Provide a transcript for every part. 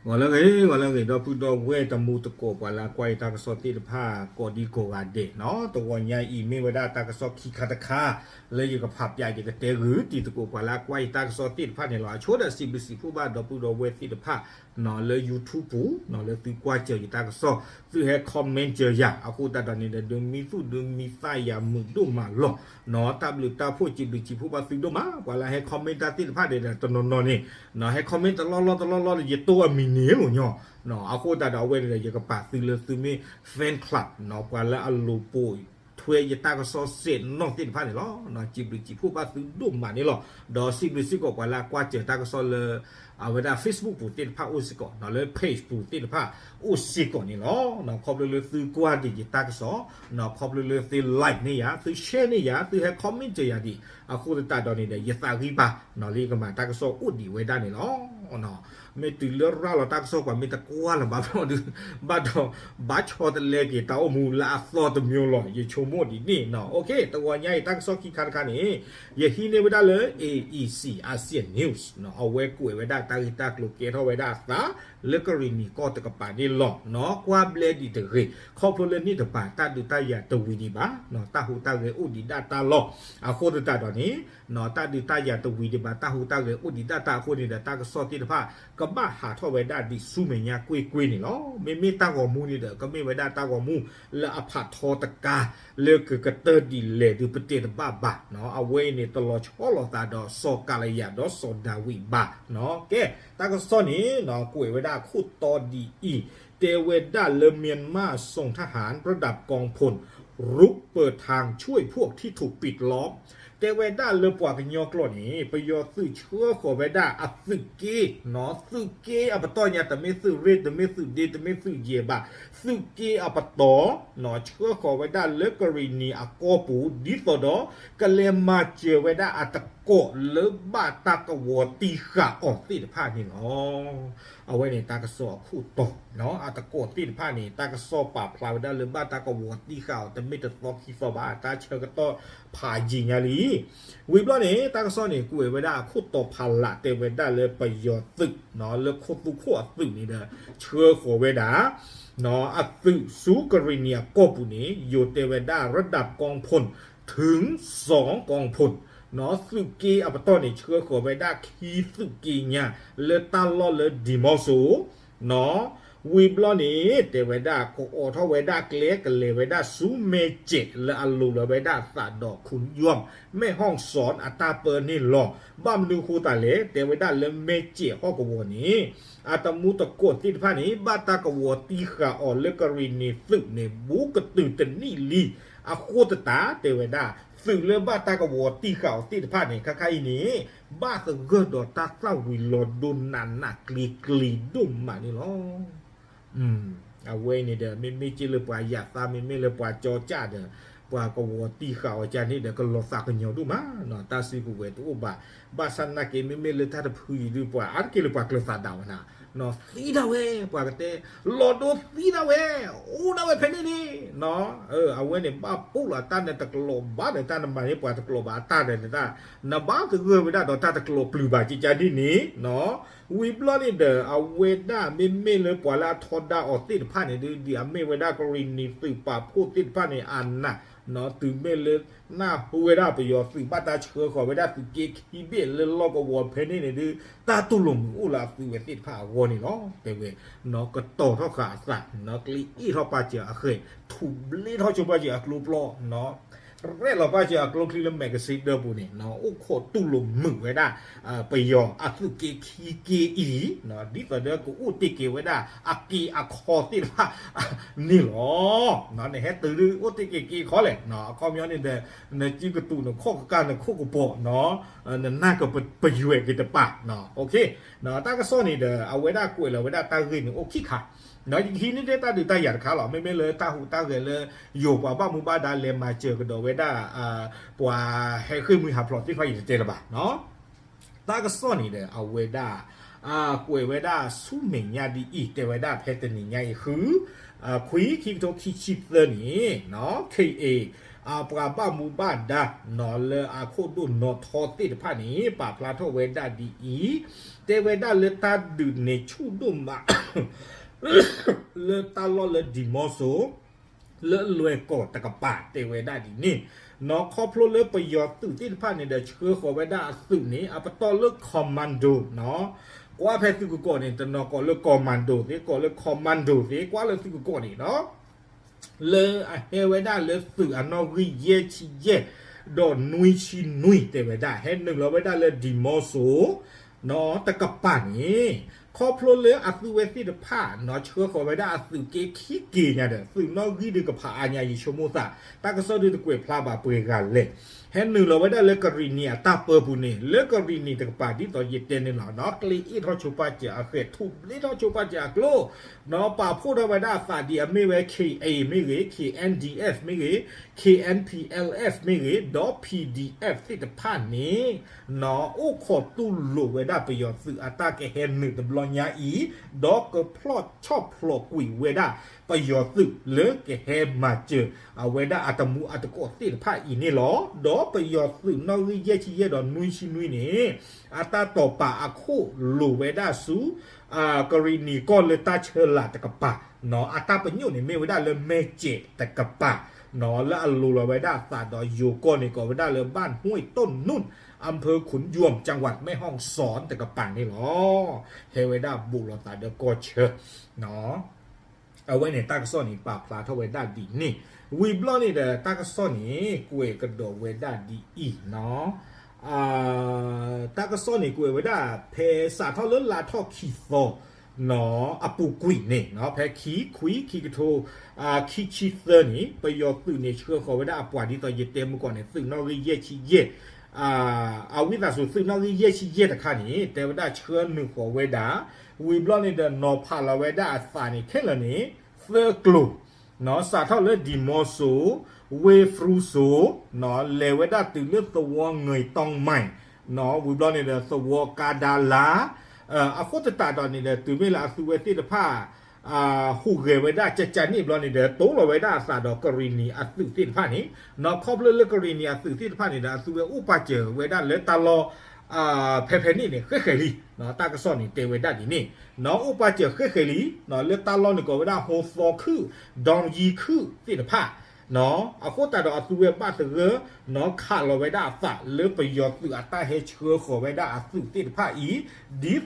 ဂီၤလၢအဂ့ၤ ဂီၤလၢအဂ့ၤ ဒီပုၢ်ဒီဝဲၢ်တံၤသကိး ပှၤလၢအကွၢ်ယတၢ်ကစီၣ်သ့ၣ်တဖၣ် ကိးဒံကိးဂၤဒဲးနီၤ, တဂီၤညါအံၤမ့ၢ်ဝဲဒၣ်တၢ်ကစီၣ်ခံခါတခါ လၢယကဖးပၠးယကတဲဂုာ်တံၤသကိး ပှၤလၢအကွၢ်ယတၢ်ကစီၣ်သ့ၣ်တဖၣ်န့ၣ်လီၤ. အဆိဒီးစံးဘျုးစံးဖှိၣ်ဘၣ်ဒီပုၢ်ဒီဝဲၢ်သ့ၣ်တဖၣ် လၢ YouTube ပူၤ လၢသုကွၢ်စၢၤယတၢ်ကစီၣ် သုဟဲ comment စၢၤယၤ အဃိသတးဒီးန့ၣ်ဒီး ဒုးမံသူၣ်ဒုးမံသးယၤမုာ်ဒိၣ်မးလီၤ. တၢ်ဘျုးတၢ်ဖှိၣ်စံးဘျုးစံးဖှိၣ်ဘၣ်သုဒိၣ်မး ပှၤလၢဟဲ comment တၢ်သ့ၣ်တဖၣ်န့ၣ်ဒီး တနီၤနီၤန့ၣ် ဟဲ comment တလီၢ်လီၢ်တလီၢ်လီၢ်ဒီး ယတိၢ်အမံၤန့ၣ်လီၤညီ, အဃိသတးဒီးအဝဲန့ၣ်ဒီး ယကပာ်သုလၢသုမ့ၢ် fan club ပှၤလၢအလိာ်ပိာ်ထွဲယတၢ်ကစီၣ်စဲးနီၣ်သ့ၣ်တဖၣ်န့ၣ်လီၤ. စံးဘျုးစံးဖှိၣ်ဘၣ်သုဒိၣ်မးန့ၣ်လီၤ. ဒီးစံးဘျုးစ့ၢ်ကီးပှၤလၢအကွၢ်စၢၤတၢ်ကစီၣ်လၢ အဝဲဒၣ် Facebook ပူၤသ့ၣ်တဖၣ်အိၣ်စ့ၢ်ကီး လၢ page ပူၤသ့ၣ်တဖၣ်အိၣ်စ့ၢ်ကီးန့ၣ်လီၤ. ခီဖျိလၢသုကွၢ်ဒံးယတၢ်ကစီၣ် ခီဖျိလၢသု like န့ၢ်ယၤ သု share န့ၢ်ယၤ သုဟဲ comment စၢၤယၤဒံး အဃိသတးဒီးန့ၣ်ဒီး ယသးဂံၢ်ဘါ လၢယကမၤတၢ်ကစီၣ်အိၣ်ဒံးဝဲဒၣ်န့ၣ်လီၤ. မ့ၢ်တုၤလၢရၤလီၤတၢ်ကစီၣ် ပှၤမ့ၢ်တကွၢ်လၢၤဘၣ်ဘျီဒုး ဘၣ်ဒီး ဘၣ်ဆီတလဲက့ၤတၢ်အိၣ်မူလၢအသီတမံၤလီၤ ယဆိကမိၣ်ဒ်န့ၣ်နီၤ. တဂီၤညါအံၤတၢ်ကစီၣ်ခံခါတခါန့ၣ် ယဟံးန့ၢ်ဝဲဒၣ်လၢ A E C Asian News အဝဲကွဲးဝဲဒၣ်တၢ်ဂ့ၢ်တၢ်ကျိၤကဲထီၣ်ဝဲဒၣ်အသး လၢကရံၣ်နံၤကီၢ်တကပၤန့ၣ်လီၤ. ကွၢ်ဘျဲဒံးတဂ့ၤ ခီဖျိလၢန့ၣ်တပၤ တၢ်ဒုးတၢ်ယၤတဝံၤဒံးဘၣ် တၢ်ဟူးတၢ်ဂဲၤအိၣ်ဒံးဒၣ်တၢ်လီၢ် အဃိသတးဒီးန့ၣ် တၢ်ဒုးတၢ်ယၤတဝံၤဒံးဘၣ် တၢ်ဟူးတၢ်ဂဲၤအိၣ်ဒံးဒၣ်တၢ်အဃိန့ၣ်ဒီး တၢ်ကစီၣ်သ့ၣ်တဖၣ် ကဘၣ်ဟးထီၣ်ဝဲဒၣ်ဒံးဆူမဲာ်ညါကွ့ၢ်ကွ့ၢ်န့ၣ်လီၤ. မ့မ့ၢ်တၢ်ဂီၤမူန့ၣ်ဒီး ကမ့ၢ်ဝဲဒၣ်တၢ်ဂီၤမူလၢအဖးထီတကါ လၢကကတၢၢ်ဒ်လဲၣ်ဒုးပတဲတဘၣ်ဘၣ်နီၤ. အဝဲအံၤန့ၣ် တလီၤဆီလိာ်သးဒီးစီၤကၤလယၤဒီးစီၤဒၤဝံးဘၣ်နီၤ. ကဲ တၢ်ကစီၣ်န့ၣ် ကွဲးဝဲဒၣ်အခိၣ်တီဒ်အံၤ တဲဝဲဒၣ်လၢ မြန်မာ့စွန့်စားတပ်ဖွဲ့ ရုပ်ပေထိုင် ช่วยพวกที่ถูกปิดล้อม တဲဝဲဒၣ်လၢပှၤကညီကျိာ်န့ၣ် ပယီၤသုးဆှၢဃီၤဝဲဒၣ်အသုးက့နီၤ, သုးက့အပတီၢ်ညါ တမ့ၢ်သုးရ့ၣ် တမ့ၢ်သုးဒ့ တမ့ၢ်သုးယဲၢ်ဘၣ်, သုးက့အပတီၢ်နီၤ ဆှၢဃီၤဝဲဒၣ်လၢကရံၣ်နံၤအကီၢ်ပူၤ ဒ်သိးဒီး ကလဲၤမၤစၢၤဝဲဒၣ်အတကိးလၢဘၣ်တၢ်ကဝီၤတံၢ်ဃာ်အီၤသ့ၣ်တဖၣ်န့ၣ်လီၤ. အဝဲန့ၣ်တၢ်ကစီၣ်အခိၣ်တီနီၤ, အတကိးသ့ၣ်တဖၣ်န့ၣ် တၢ်ကစီၣ်ပာ်ဖျါဝဲဒၣ်လၢဘၣ်တၢ်ကဝီၤတံၢ်ဃာ်အီၤ တမ့ၢ်တသီခံသီဘၣ်, တၢ်ဆၢကတီၢ်ဖးယံာ်ညါလံ. ဝံၤဘျီန့ၣ် တၢ်ကစီၣ်န့ၣ် ကွဲးဝဲဒၣ်အခိၣ်တီဖးလး တဲဝဲဒၣ်လၢပယီၤသုးနီၤ လၢခိၣ်သူခိၣ်အသုးန့ၣ်ဒီး ဆှၢဃီၤဝဲဒၣ် အသုးဆူကရံၣ်နံၤအကီၢ်ပူၤန့ၣ် ယိၤတဲဝဲဒၣ် ระดับกองพล ถึงสองกองพล နီၤ, သုးက့အပတီၢ်န့ၣ် ဆှၢဃီၤဝဲဒၣ်ခံသုးက့ညါ လၢတၢ်လီၢ်လၢဒံၤမီစိ နီၤ, ဝံၤဘျီန့ၣ် တဲဝဲဒၣ် ကအိးထီၣ်ဝဲဒၣ်ကျဲ ကလဲၤဝဲဒၣ်ဆူမဲာ်စဲး လၢအလိၤလီၤဝဲဒၣ်အသးဒီး ခုယွမ် မဲၣ်ဟီၣ်စီၣ် အတၢ်ပၢန့ၣ်လီၤ. ဘၣ်မနုၤဃိသတးလဲၣ် တဲဝဲဒၣ်လၢမဲာ်စဲးဟီၣ်ကဝီၤန့ၣ် အတမူတကိးသ့ၣ်တဖၣ်န့ၣ် ဘၣ်တၢ်ကဝီၤတံၢ်ဃာ်အီၤလၢကရံၣ်နံၤသုးန့ၣ် ဘူးကတုၤတနံၣ်လံ. အဃိသတး တဲဝဲဒၣ် သုးလၢဘၣ်တၢ်ကဝီၤတံၢ်ဃာ်အီၤသ့ၣ်တဖၣ်န့ၣ် ခါခါအံၤန့ၣ် ဘၣ်သဂၢၢ်ဒီးတၢ်သၣ်ဝံၤလီၤဒိနးနးကျ့ၤကျ့ၤဒိၣ်မးန့ၣ်လီၤ. အဝဲအံၤန့ၣ်ဒီး မ့မ့ၢ်က့လၢပှၤယၣ်သး မ့မ့ၢ်လၢပှၤကၠီကၠၢ်ဒီး ပှၤကဝီၤတံၢ်ဃာ်အီၤကန့ၣ်ဒီး ကလီၤသးကညီၤဒိၣ်မးနီၤ, တၢ်စုကဝဲၤတအိၣ်ဘၣ်. ဘၣ်ဆၣ်နာ်က့ မ့မ့ၢ်လၢတၢ်တဖုအံၤဒုး ပှၤအါတက့ၢ်လၢပှၤကျၢၤသးဒၣ်ဝဲနၤ သံဒၣ်ဝဲ ပှၤကတဲ လီၤဒိသံဒၣ်ဝဲ အိၣ်ဒၣ်ဝဲဖဲန့ၣ်န့ၣ်နီၤ. အဝဲန့ၣ် ဘၣ်ပူၣ်လီၤတၢ်န့ၣ်တကျိးဘၣ်ဒီး တၢ်နမၤန့ၢ်ပှၤတကျိးဘၣ်တၢ်ဒီးတၢ် နဘၣ်သဂၢၢ်ဝဲဒၣ်ဒီးတၢ်တကျိးပျုၤဘၣ် ကကဒ်န့ၣ်နီၤ. ဝံၤဘျီန့ၣ်ဒီး အဝဲဒၣ်မ့မ့ၢ်လၢပှၤလၢအထီဒါအီၤသ့ၣ်တဖၣ်န့ၣ်ဒုး ဒ်အမ့ၢ်ဝဲဒၣ်ကရံၣ်နံၤသုးပာ်ဖှိၣ်သ့ၣ်တဖၣ်န့ၣ် အနၢ် တုၤမ့ၢ်လၢနၢ်ဟူဝဲဒၣ်ပယီၤသုးဘၣ်တၢ်ဆှၢဃီၤဝဲဒၣ်သုးက့ခံဘ့ၣ်လၢလီၢ်ကဝီၤဖဲန့ၣ်န့ၣ်ဒုး တၢ်တူၢ်လိာ်မုာ်အိၣ်လၢအသုးဝဲသ့ၣ်တဖၣ်အဂီၢ်န့ၣ်လီၤ. တဲဝဲ ကတီၤထီၣ်ဃာ်အသး ကျ့အ့ၣ်ထီၣ်ပာ်စၢၤအဃဲၤ ထူးဘျ့ထီၣ်ဆိပာ်စၢၤအကျိပျီ ရဲၣ်လီၤပာ်စၢၤအကျိချံလၢမဲးကဆ့ဒၢပူၤန့ၣ် အိၣ်ခိးတူၢ်လိာ်မုာ်ဝဲဒၣ် ပယီၤအသုးက့ခံက့အံၤ ဒ်သိးဒီးကအိၣ်တ့ၢ်က့ၤဝဲဒၣ်အက့အခီသ့ၣ်တဖၣ်န့ၣ်လီၤ. နဟဲတုၤဒုးအိၣ်တ့ၢ်က့ၤက့အခီလဲၣ် အခီပညီန့ၣ်ဒီး နစုကတူးနခီၣ်ကကၢ်နခိၣ်ကပီၤ နနၢ်ကပယွဲၢ်က့ၤတပၤ တၢ်ကစီၣ်န့ၣ်ဒီး အဝဲဒၣ်ကွဲးလီၤဝဲဒၣ်တၢ်ဂ့ၢ်န့ၣ်အိၣ်ခံခါ ယကဟံးန့ၢ်ထဲတၢ်ဒုးတၢ်ယၤတခါလီၤ. မ့မ့ၢ်လၢတၢ်ဟူးတၢ်ဂဲၤလၢ ယိၤပှၤဘၣ်မူဘၣ်ဒါလဲၤမၤစၢၤကဒီးဝဲဒၣ် ပှၤဟဲဃ့ၢ်မှံဟးဖျိးသ့ၣ်တဖၣ်အံၤတတဲလၢၤဘၣ်နီၤ. တၢ်ကစီၣ်န့ၣ်ဒီး အဝဲဒၣ် ကွဲးဝဲဒၣ်ဆူမဲာ်ညါဒ်အံၤ တဲဝဲဒၣ်ဖဲတနံၤညါအံၤ ဃု ခွံ ခံကထိခံဆံသၢန့ၣ်နီၤ K A အပှၤဘၣ်မူဘၣ်ဒါ လၢအခိၣ်ဒိၣ်နီၣ်ထီသ့ၣ်တဖၣ်န့ၣ် ပာ်ဖျါထီၣ်ဝဲဒၣ်ဒ်အံၤ, တဲဝဲဒၣ်လၢတၢ်ဒုးန့ၣ်ဆူၣ်ဒိၣ်မး လၢတၢ်လီၢ်လၢဒံၤမီစိ လၢလွဲၢ်ကီၢ်တကပၤ တဲဝဲဒၣ်ဒ်န့ၣ်, နီၢ် ခီဖျိလၢပယီၤသုးသ့ၣ်တဖၣ်န့ၣ်ဒီး ဆှၢဃီၤဝဲဒၣ်အသုးန့ၣ် အပတီၢ်လၢ commando နီၢ်, ကွၢ်ဖဲသုကကိးန့ၣ် တနီၤကိးလၢ commando သ့, ကိးလၢ commando သ့, ကွၢ်လၢသုကကိးန့ၣ်နီၢ် လၢအဟဲဝဲဒၣ်လၢသုးအနီၣ်ဂံၢ်ယဲၢ်ဆံယဲၢ် ဒီးနွံဆံနွံ တဲဝဲဒၣ် ဟဲနုာ်လီၤဝဲဒၣ်လၢဒံၤမီစိ နီၢ် တကပၤန့ၣ်, ခီဖျိလၢအသုးဝဲသ့ၣ်တဖၣ် နီၢ် ဆှၢဃီၤဝဲဒၣ်အသုးက့ခံက့ၤညါဒီး သုးနီၣ်ဂံၢ်ဒုးကဖးအါညါ ယဆိကမိၣ်သး တၢ်ကစီၣ်ဒုးတကွဲးဖျါဘၣ်ပှဲၤဂၤလဲၣ်, ဟဲနုာ်လီၤဝဲဒၣ်လၢကရံၣ်နံၣ်အတၢ်ပၢပူၤန့ၣ် လၢကရံၣ်နံၣ်တကပၤ ဒ်သိးယတဲန့ၣ်လီၤနီၢ်, ကျ့အ့ၣ်ထီၣ်ဆိပာ်စၢၤအဃဲၢ် ထူးဘျ့ထီၣ်ဆိပာ်စၢၤအကျိ နီၢ် ပာ်ဖှိၣ်ထီၣ်ဝဲဒၣ်အသးဒ်အမ့ၢ်ဝဲ ခ့ၣ်အ့ၣ်မ့ၢ်ဂ့ၤ, ခ့ၣ်အၣ်ဒံၣ်အၣ်မ့ၢ်ဂ့ၤ, ခ့ၣ်အၣ်ပံၣ်အၣ်လ်အၣ်မ့ၢ်ဂ့ၤ, ဒီး ပံၣ်ဒံၣ်အၣ်သ့ၣ်တဖၣ်န့ၣ် နီၢ် အိၣ်ခိးတူၢ်လိာ်ဝဲဒၣ်ပယီၤသုးအတၢ်ကဟဲနုာ်တဘျီညါအံၤ, ဒီးကဖျီၣ်ဆီၣ်ဖျိးကွံာ်ဝဲဒၣ် ပယီၤသုးလၢကဟဲမၤစၢၤ အဝဲဒၣ်အတမူအတကိးသ့ၣ်တဖၣ်အံၤန့ၣ်လီၤ. ဒီးပယီၤသုးနီၣ်ဂံၢ်ယဲၢ်ဆံယဲၢ်ဒီးနွံဆံနွံန့ၣ် အတၢ်တိာ်ပာ်အခိၣ်လိာ်ဝဲဒၣ်ဆူ ကရံၣ်နံၣ်ကီၢ်လၢတၢ်ဆၢလာ်တကပၤ, နီၢ် အတၢ်ပညိၣ်န့ၣ်မ့ၢ်ဝဲဒၣ်လၢမဲၢ်စဲးတကပၤ, နီၢ် လၢအလိၤလီၤဝဲဒၣ်အသးဒီးယိၤကီၢ်န့ၣ် ကိးဝဲဒၣ်လၢ บ้านห้วยต้นนุ่น อำเภอขุนยวม จังหวัดแม่ฮ่องสอน တကပၤန့ၣ်လီၤ. ဟဲဝဲဒၣ်ဘူးလိာ်သးဒီးကီၢ်ဆၢ နီၢ် အဝဲန့ၣ်တၢ်ကစီၣ်န့ၣ် ပာ်ဖျါထီၣ်ဝဲဒၣ်ဒ်န့ၣ်, ဝံၤဘျီန့ၣ်ဒီး တၢ်ကစီၣ်န့ၣ် ကွဲးကဒီးဝဲဒၣ်ဒ်အံၤနီၢ်, တၢ်ကစီၣ်န့ၣ်ကွဲးဝဲဒၣ် ဖဲစးထီၣ်လၢလါထီၣ်ခံသီ နီၢ် အပူၤကွံာ်န့ၣ် ဖဲခံခွံ ခံကထိ ခံဆံသၢန့ၣ် ပယီၤသုးန့ၣ် ဆှၢဃီၤဝဲဒၣ်အပှၤဒ်သိးယတဲမုၢ်ကီၢ်န့ၣ် သုးနီၣ်ဂံၢ်ယဲၢ်ဆံယဲၢ် အဝံသးစူၤ သုးနီၣ်ဂံၢ်ယဲၢ်ဆံယဲၢ်တခါန့ၣ် တဲဝဲဒၣ်ဆှၢနုာ်ဃီၤဝဲဒၣ်, ဝံၤဘျီန့ၣ်ဒီး နီၤဖးလီၤဝဲဒၣ်အသးန့ၣ် ခဲလၢာ်န့ၣ် သၢကျိၤ, နီၢ် စးထီၣ်လၢဒံၣ်မီစိ, ဝ့ၢ်ဖရူစိ, နီၢ် လဲၤဝဲဒၣ်တုၤလၢသဝီငဲၤတီမဲ, နီၢ် ဝံၤဘျီန့ၣ်ဒီး သဝီကါဒါလါ, အဃိသတးဒီးန့ၣ်ဒီး တုၤမ့ၢ်လၢအသုးဝဲသ့ၣ်တဖၣ် ဟူးဂဲၤဝဲဒၣ်ကကန့ၣ်ဘျီန့ၣ်ဒီး တိလီၤဝဲဒၣ်အသးဒီးကရံၣ်နံၣ်အသုးသ့ၣ်တဖၣ်န့ၣ်, နီၢ် ခီဖျိလၢကရံၣ်နံၣ်အသုးသ့ၣ်တဖၣ်န့ၣ်ဒီး အသုးဝဲအိၣ်ပာ်စၢၤဝဲဒၣ်လၢတၢ်လီၢ် ဖဲဖဲန့ၣ်န့ၣ် ဃဲဃဲၤလံ, တၢ်ကစီၣ်န့ၣ်တဲဝဲဒၣ်ဒ်န့ၣ်, နီၢ် အိၣ်ပာ်စၢၤဃဲဃဲၤလံ, နီၢ် လၢတၢ်လီၢ်န့ၣ်ကိးဝဲဒၣ် ဟိသီခုၣ်, ဒီယံခုၣ်သ့ၣ်တဖၣ်, နီၢ် အဃိသတးဒီးအသုးဝဲဘၣ်သဂၢၢ်, နီၢ် ခးလီၤဝဲဒၣ်အသးလၢပယီၤသုးအတၢ်ဟဲဆှၢဃီၤဝဲဒၣ်အသုးသ့ၣ်တဖၣ်အံၤ, ဒ်သိးဒီး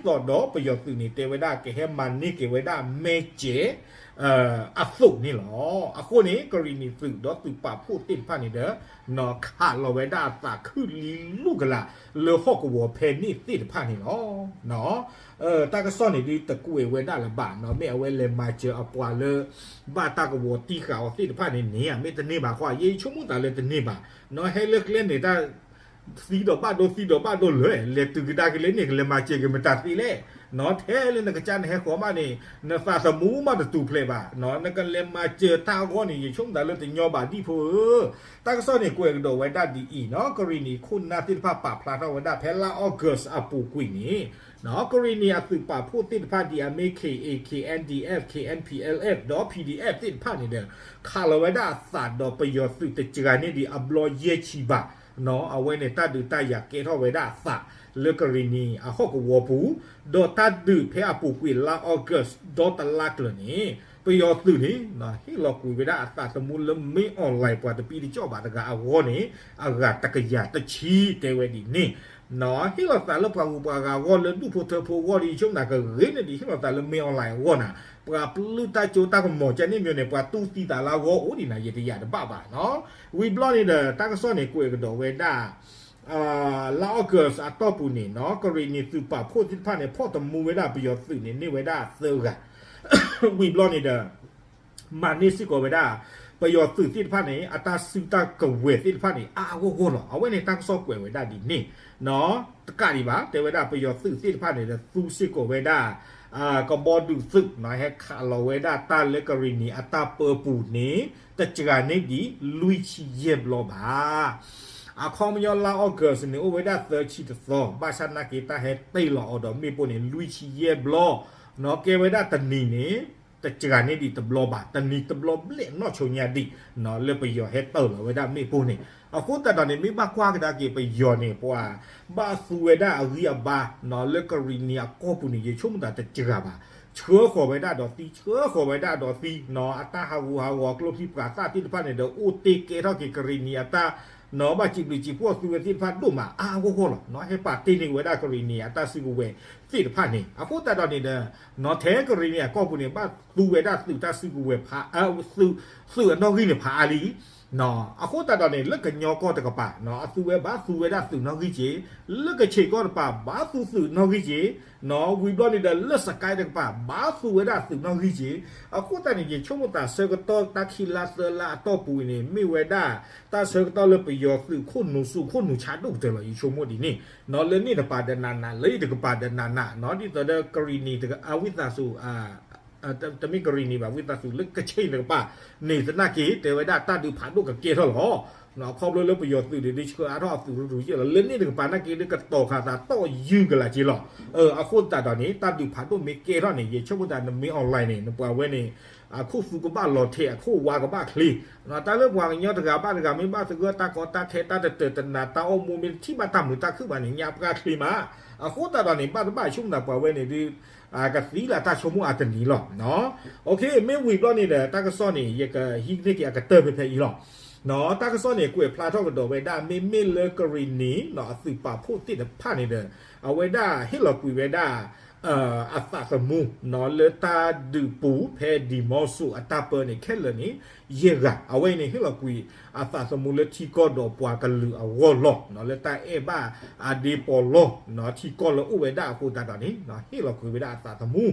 ပယီၤသုးန့ၣ် တဲဝဲဒၣ်ကဟဲမၤန့ၢ်က့ၤဝဲဒၣ်မဲၢ်စဲး အသိးန့ၣ်လီၤ. အဃိန့ၣ် ကရံၣ်နံၣ်သုးဒီးသုးပာ်ဖှိၣ်သ့ၣ်တဖၣ်န့ၣ်ဒီး နီၢ် ခးလီၤဝဲဒၣ်အသးခုၣ်လံလူၢ်ကလာ် လၢဟီၣ်ကဝီၤဖဲန့ၣ်သ့ၣ်တဖၣ်န့ၣ်လီၤ. တၢ်ကစီၣ်န့ၣ်ဒုးတကွဲးဝဲဒၣ်လၢၤဘၣ်, မ့ၢ်အဝဲလဲၤမၤစၢၤအပှၤလၢ ဘၣ်တၢ်ကဝီၤတံၢ်ဃာ်အီၤသ့ၣ်တဖၣ်န့ၣ်န့ၣ် မ့ၢ်တန့ၢ်ဘၣ်ဃီ, ယဆိကမိၣ်သးလၢတန့ၢ်ဘၣ်, နီၢ် ဟဲလၢကျဲန့ၣ်တၢ် သံဒီးဘၣ်ဒိ သံဒီးဘၣ်ဒိလၢာ်, လဲၤတုၤကဒါက့ၤလၢန့ၣ် ကလဲၤမၤစၢၤက့ၤမတၤသ့လဲၣ်, နီၢ် ထဲလၢနကစၢ်နဟဲဃီၤမးန့ၣ် နသးသမူမးတတူၢ်ဖျဲးဘၣ်, နီၢ် နကလဲၤမၤစၢၤတၢ်အဂီၢ်န့ၣ် ယဆိကမိၣ်သးလၢတညီဘၣ်ဒံၣ်ဖိဧၢ. တၢ်ကစီၣ်န့ၣ်ကွဲးကဒီးဝဲဒၣ်ဒ်အံၤ, နီၢ် ကရံၣ်နံၣ်ခိၣ်နၢ်သ့ၣ်တဖၣ်ပာ်ဖျါထီၣ်ဝဲဒၣ် ဖဲလါအီကူးအပူၤကွံာ်န့ၣ် နီၢ် ကရံၣ်နံၣ်အသုးပာ်ဖှိၣ်သ့ၣ်တဖၣ်ဒ်အမ့ၢ် ခ့ၣ်အ့ၣ်, ခ့ၣ်အၣ်ဒံၣ်အၣ်, ခ့ၣ်အၣ်ပံၣ်အၣ်လ်အၣ်, ဒီး ပံၣ်ဒံၣ်အၣ်သ့ၣ်တဖၣ်န့ၣ်ဒီး ခးလီၤဝဲဒၣ်အသးဒီးပယီၤသုးတစှၤန့ၢ်ဒံးအဘျီယဲၢ်ဆံဘး, နီၢ် အဝဲန့ၣ်တၢ်ဒုးတၢ်ယၤကဲထီၣ်ဝဲဒၣ်အသး လၢကရံၣ်နံၣ်အဟီၣ်ကဝီၤပူၤ, ဒီးတၢ်ဒုးဖဲအပူၤကွံာ်လါအီကူး ဒီတလါကျၢၤန့ၣ် ပယီၤသုးန့ၣ် ဟ့ၣ်လီၤကွံာ်ဝဲဒၣ်အသးသမူလၢမ့ၢ်အီၣ်လဲၣ်ပှၤတပံတကၠီၣ်ဘၣ်တဂၤအဂီၢ်န့ၣ် အဂၤတကယၤတဆံတဲဝဲဒ်န့ၣ်, နီၢ် ဟ့ၣ်လီၤသးလၢပှၤဂုၤပှၤဂၤအဂီၢ် လၢဒူၣ်ဖိထၢဖိအဂီၢ်ဒီး ယဆိကမိၣ်သးကဂ့ၤန့ၢ်ဒံး ဟ့ၣ်လီၤသးလၢမ့ၢ်အီၣ်လဲၣ်အဂီၢ်နၤ, ပှၤပျုၢ်တၢ်ကၠိတၢ်ကမီၤကန့ၣ်မ့ၢ်န့ၣ် ပှၤတူၢ်သံသးလၢအဂီၢ်အိၣ်ဒံးနၤ ယတယာ်တဘၣ်ဘၣ်နီၢ်. ဝံၤဘျီန့ၣ်ဒီး တၢ်ကစီၣ်န့ၣ်ကွဲးကဒီးဝဲဒၣ် လါအီကူးအတီၢ်ပူၤန့ၣ်နီၢ် ကရံၣ်နံၣ်သုးပာ်ဖှိၣ်သ့ၣ်တဖၣ်န့ၣ် ဖီၣ်တမူဝဲဒၣ်ပယီၤသုးန့ၣ် န့ၢ်ဝဲဒၣ်သၢဂၤ ဝံၤဘျီန့ၣ်ဒီး မၤန့ၢ်စ့ၢ်ကီးဝဲဒၣ် ပယီၤသုးသ့ၣ်တဖၣ်န့ၣ် အတၢ်စုတၢ်ကဝဲၤသ့ၣ်တဖၣ်န့ၣ် အါအါဂီၢ်ဂီၢ်လီၤ. အဝဲန့ၣ်တၢ်ကစီၣ်ကွဲးဝဲဒၣ်ဒ်န့ၣ်နီၢ်. တကးဒံးဘၣ် တဲဝဲဒၣ်ပယီၤသုးသ့ၣ်တဖၣ်န့ၣ်ဒီး သူစ့ၢ်ကီးဝဲဒၣ် ကဘီဒုးသုးနီၢ် ဟဲခးလီၤဝဲဒၣ်တၢ်လၢကရံၣ်နံၣ်အတၢ်ပၢပူၤန့ၣ် တစှၤန့ၢ်ဒံးလွံၢ်ဆံယဲၢ်ဘျီဘၣ်. အခီပညီလါအီကူးန့ၣ် အိၣ်ဝဲဒၣ်သၢဆံတသီ ဘၣ်ဆၣ်နာ်က့တၢ်ဟဲတ့ၢ်လီၤအီၤဒီးမ့ၣ်ပိၢ်န့ၣ် လွံၢ်ဆံယဲၢ်ဘျီနီၢ်. ကဲဝဲဒၣ်တနံၤန့ၣ် တစှၤန့ၢ်ဒံးတဘျီဘၣ်, တနံၤတဘျီဘျဲၣ်နီၢ်ဆိညါဒံး လၢပယီၤဟဲတ့ၢ်လီၤဝဲဒၣ်မ့ၣ်ပိၢ်န့ၣ်. အဃိသတးဒီးန့ၣ် မ့ၢ်ဘၣ်ကွၢ်ကဒါက့ၤပယီၤန့ၣ် ပှၤဘၣ်သူဝဲဒၣ်အဂံၢ်အဘါ လၢကရံၣ်နံၤအကီၢ်ပူၤန့ၣ် ယဆိကမိၣ်သးတစှၤဘၣ်. ဆှၢဃီၤဝဲဒၣ်ဒီးသံ, ဆှၢဃီၤဝဲဒၣ်ဒီးသံ, အတၢ်ဟးဂူာ်ဟးဂီၤကျိချံပှၤသၣ်သ့ၣ်တဖၣ်န့ၣ်ဒီး အိၣ်တ့ၢ်ကဲထီၣ်က့ၤကရံၣ်နံၤအတၢ် ဘၣ်စံးဘျုးစံးဖှိၣ်သူဝဲသ့ၣ်တဖၣ်ဒိၣ်မးအါအါဂီၢ်ဂီၢ်လီၤ. ဟဲပာ်တ့ၢ်န့ၢ်ဝဲဒၣ်ကရံၣ်နံၤအတၢ်စုကဝဲၤသ့ၣ်တဖၣ်န့ၣ်. အဃိသတးဒီးန့ၣ်ဒီး ထဲကရံၣ်နံၤအကီၢ်ပူၤန့ၣ် ဘၣ်သူဝဲဒၣ်သုးတၢ်စုကဝဲၤဖး, သုးအနီၣ်ဂံၢ်န့ၣ်ဖးအါလံ. အဃိသတးဒီးန့ၣ် လၢကညီကီၢ်တကပၤ အသူဝဲဘၣ်သူဝဲဒၣ်သုးနီၣ်ဂံၢ်က့ၤ, လၢကခ့ၣ်ကီၢ်တကပၤ ဘၣ်သူသုးနီၣ်ဂံၢ်က့ၤ, ဝံၤဘျီန့ၣ်ဒီး လၢစကဲတကပၤ ဘၣ်သူဝဲဒၣ်သုးနီၣ်ဂံၢ်က့ၤ. အဃိသတးန့ၣ် ယဆိကမိၣ်သးဆၢကတီၢ်တၢ်ခံလါသၢလါအတီၢ်ပူၤအံၤန့ၣ် မ့ၢ်ဝဲဒၣ် တၢ်ဆၢကတီၢ်လၢပယီၤသုးခိၣ်နူာ်ဆူၣ်ခိၣ်နူာ်ဆါဒိၣ်ကတၢၢ်လီၤ. ယဆိကမိၣ်ဒ်န့ၣ် လၢန့ၣ်တကပၤဒီးနးနး လၢအံၤတကပၤဒီးနးနး ဒ်သိးဒီးကရံၣ်နံၤအဝံသးစူၤ တမ့ၢ်ကရံၣ်နံၤဘၣ် ဝံသးစူၤလၢကခ့ၣ်တကပၤန့ၣ် သနာ်က့ တဲဝဲဒၣ်တၢ်ဒုးဖးဒိၣ်ကကဲထီၣ်လီၤ. ခီဖျိလၢပယီၤသုးဒုးဆှၢအါထီၣ်အသုးရူၢ်ရူၢ်ယဲၢ်လီၤ. လၢန့ၣ်တကပၤနာ်က့ဒုး ကတီၤခးသးတီၢ်ယုၢ်ကလာ်က့ၤလီၤ. အဃိသတးဒီးန့ၣ် တၢ်ဒုးဖးဒိၣ်မ့ၢ်ကဲထီၣ်န့ၣ် ယဆိကမိၣ်သးနမ့ၢ် online န့ၣ် နပှၤဝဲန့ၣ် အခိၣ်သူကဘၣ်လီၤထဲး အခိၣ်ဝါကဘၣ်ချ့, တၢ်လၢပှၤကညီတဂၤဘၣ်တဂၤ မ့ၢ်ဘၣ်သဂၢၢ်တၢ်ကီတၢ်ခဲ တၢ်တတၢာ်တနါ တၢ်အိၣ်မူမ့ၢ်တထံၣ်ဘၣ်တၢ်မုာ်တၢ်ခုၣ်ဘၣ်န့ၣ် ညါပှၢ်ချ့မး. အဃိသတးဒီးန့ၣ် ဘၣ်တဘၣ်ဆိကမိၣ်သးပှၤဝဲန့ၣ်ဒုး ကသံလၢတၢ်ဆိကမိၣ်အတနံၤလီၤ. မ့ၢ်ဝံၤဘျီန့ၣ်ဒီး တၢ်ကစီၣ်န့ၣ် ယကဟံးန့ၢ်က့ၤအကတၢၢ်ဖဲဖဲအံၤလီၤ. တၢ်ကစီၣ်န့ၣ် ကွဲးဖျါထီၣ်ကဒီးဝဲဒၣ် မ့မ့ၢ်လၢကရံၣ်နံၤ အသုးပာ်ဖှိၣ်သ့ၣ်တဖၣ်န့ၣ်ဒီး အဝဲဒၣ်ဟ့ၣ်လီၤကွံာ်ဝဲဒၣ် အသးသမူ လၢတၢ်ဒုးပူၤဖဲဒံၣ်မီစိၤအတၢ်ပၢန့ၣ် ခဲလၢာ်န့ၣ် ယဲၢ်ဂၤ အဝဲအံၤန့ၣ်ဟ့ၣ်လီၤကွံာ်အသးသမူလၢထံကီၢ်ဒီးပှၤကလုာ်အဂီၢ်လီၤ. လၢတၢ်အဲၣ်ဘၣ်အဒ့ပီၤလီၢ် ထံကီၢ်လၢအိၣ်ဝဲဒၣ်အဃိသတးဒီးန့ၣ် ဟ့ၣ်လီၤကွံာ်ဝဲဒၣ်အသးသမူ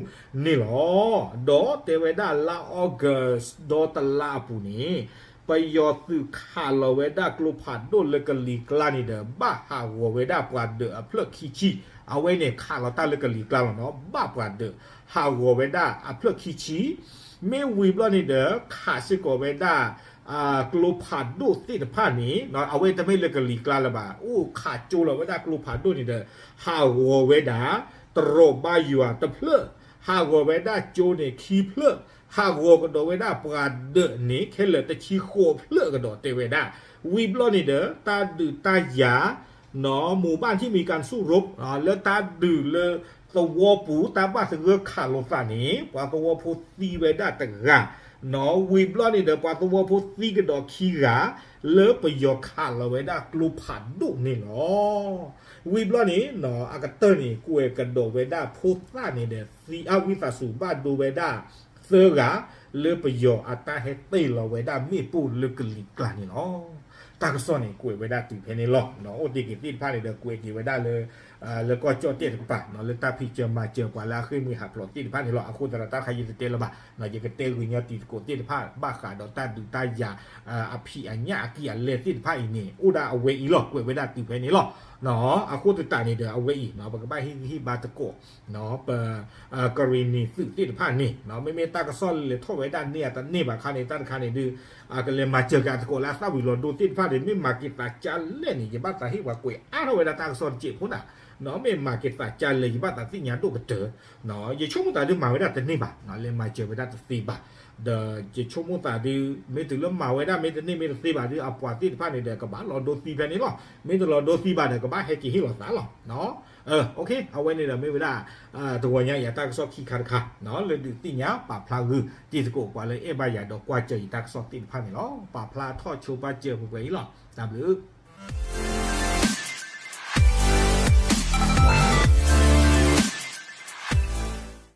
န့ၣ်လီၤ. ဒီးတဲဝဲဒၣ်လါ August ဒီတလါအပူၤန့ၣ် ပယီၤသုးခးလီၤဝဲဒၣ်ကျိဖးဒိၣ်လၢကလံၤကျါန့ၣ်ဒီး ဘၣ်ဟးဂီၤဝဲဒၣ်ပှၤဒၢးအဖျၢၣ်ခံဆံ, အဝဲန့ၣ်ခးလီၤတၢ်လၢကလံၤကျါလီၤနီၤ, ဘၣ်ပှၤဒၢးဟးဂီၤဝဲဒၣ်အဖျၢၣ်ခံဆံ, မ့ၢ်ဝံၤဘျီန့ၣ်ဒီး ခးစ့ၢ်ကီးဝဲဒၣ် ကျိဖးဒိၣ်သ့ၣ်တဖၣ်န့ၣ် အဝဲတမ့ၢ်လၢကလံၤကျါလၢၤဘၣ်, အိၣ်ခးကၠိလီၤဝဲဒၣ်ကျိဖးဒိၣ်န့ၣ်ဒီး ဟးဂီၤဝဲဒၣ် တရီၣ်ဘါယွၤတဖျၢၣ်, ဟးဂီၤဝဲဒၣ်ကၠိန့ၣ်ခံဖျၢၣ်, ဟးဂီၤကဒီးဝဲဒၣ်ပှၤဒၢးန့ၣ် ခဲလၢာ်တဆံဃိးဖျၢၣ်ကဒီးတဲဝဲဒၣ်. ဝံၤဘျီန့ၣ်ဒီး တၢ်ဒုးတၢ်ယၤ မူၤဘၣ်ထံၣ်မံၤကၣ်ဆူၣ်ရိး လၢတၢ်ဒုးလၢသဝီပူၤ တၢ်ဘၣ်သဂၢၢ်ခးလိာ်သးန့ၣ် ပှၤသဝီဖိသံဝဲဒၣ်တဂၤ, ဝံၤဘျီန့ၣ်ဒီး ပှၤသဝီဖိသံကဒီးခံဂၤ လၢပယီၤခးလီၤဝဲဒၣ်ကျိဖးဒိၣ်န့ၣ်လီၤ. ဝံၤဘျီန့ၣ် အကတၢၢ်န့ၣ် ကွဲးကဒီးဝဲဒၣ်ဖိသၣ်န့ၣ်ဒီး သံအဝံသးစူၤဘၣ်ဒိဝဲဒၣ်သၢဂၤ လၢပယီၤအတၢ်ဟဲတ့ၢ်လီၤဝဲဒၣ်မ့ၣ်ပိၢ်လၢကလံၤကျါန့ၣ်လီၤ. တၢ်ကစီၣ်န့ၣ် ကွဲးဝဲဒၣ်တုၤဖဲန့ၣ်လီၤ. အိၣ်တ့ၢ်က့ၤသ့ၣ်တဖၣ်န့ၣ်ဒီး ကွဲးက့ၤဝဲဒၣ်လၢ လၢကီၢ်ကၠီၣ်တဲၣ်တကပၤ လၢတၢ်ဖံးစၢၤမၤစၢၤပှၤလၢအဃ့ၢ်မှံဟးဖျိးသ့ၣ်တဖၣ်န့ၣ်လီၤ. အဃိသတးဒီးတၢ်တခါယတတဲလၢၤဘၣ်, ယကတဲဂုာ်ညီတံၤသကိးသ့ၣ်တဖၣ် ဘၣ်ဃးဒီးတၢ်ဒုးတၢ်ယၤ အဖံးအညၣ်အကံၢ်အလဲသ့ၣ်တဖၣ်အံၤန့ၣ် အိၣ်ဒၣ်အဝဲအံၤလီၤ. ကွဲးဝဲဒၣ်တုၤဖဲန့ၣ်လီၤ. အဃိသတးန့ၣ်ဒီး အဝဲအံၤ ပကဘၣ်ဟ့ၣ်ဂံၢ်ဟ့ၣ်ဘါသကိး ပ ကရံၣ်နံၤသုးသ့ၣ်တဖၣ်န့ၣ် မ့မ့ၢ်တၢ်ကစီၣ်လဲၤထီၣ်ဝဲဒၣ်န့ၢ်အတန့ၢ်ဘၣ်ခါန့ၣ် တၢ်တခါန့ၣ်ဒုး ကလဲၤမၤစၢၤက့ၤအသကိးလၢအသၣ်ဝံၤလီၤဒိသ့ၣ်တဖၣ်န့ၣ် မ့ၢ်မၤက့ၤသးကၢ်လဲၣ်န့ၣ် ယဘၣ်သးဟ့ၣ်ပှၤကွဲးအါထီၣ်ဝဲဒၣ်တၢ်ကစီၣ်တစဲးဖိဒၣ်, မ့ၢ်မၤက့ၤသးကၢ်လဲၣ် ယဘၣ်သးသ့ၣ်ညါဒိၣ်ကတၢၢ်. ယဆိကမိၣ်သးဒုးမၤဝဲဒၣ်တန့ၢ်ဘၣ်, လဲၤမၤစၢၤဝဲဒၣ်တသ့ဘၣ်. ဒီးယဆိကမိၣ်သးဒုး မ့ၢ်တုၤလၢမၤဝဲဒၣ်မ့ၢ်တန့ၢ်မ့ၢ်တသ့ဘၣ်ဒုး အပှၤသ့ၣ်တဖၣ်န့ၣ်ဒီး ကဘၣ်လီၤဒိသံဖဲန့ၣ်လီၤ. မ့ၢ်တလီၤဒိသံဘၣ်ဒီး ကဘၣ်ဟဲက့ၤဟ့ၣ်လီၤသးလီၤ. အဝဲန့ၣ်ဒီးမ့ၢ်ဝဲဒၣ် တဂီၤညါအံၤအတၢ်ကစီၣ်ခံခါတခါ လၢဒုးသ့ၣ်ညါပာ်ဖျါဂုာ်တံၤသကိးပှၤလၢအဲၣ်ဘၣ်ယၤဒီးကွၢ်စၢၤယတၢ်ကစီၣ်သ့ၣ်တဖၣ်န့ၣ်လီၤ. ပာ်ဖျါထီၣ်ဆိပာ်စၢၤပှဲၤပှဲၤအံၤလီၤ. တၢ်ဘျုး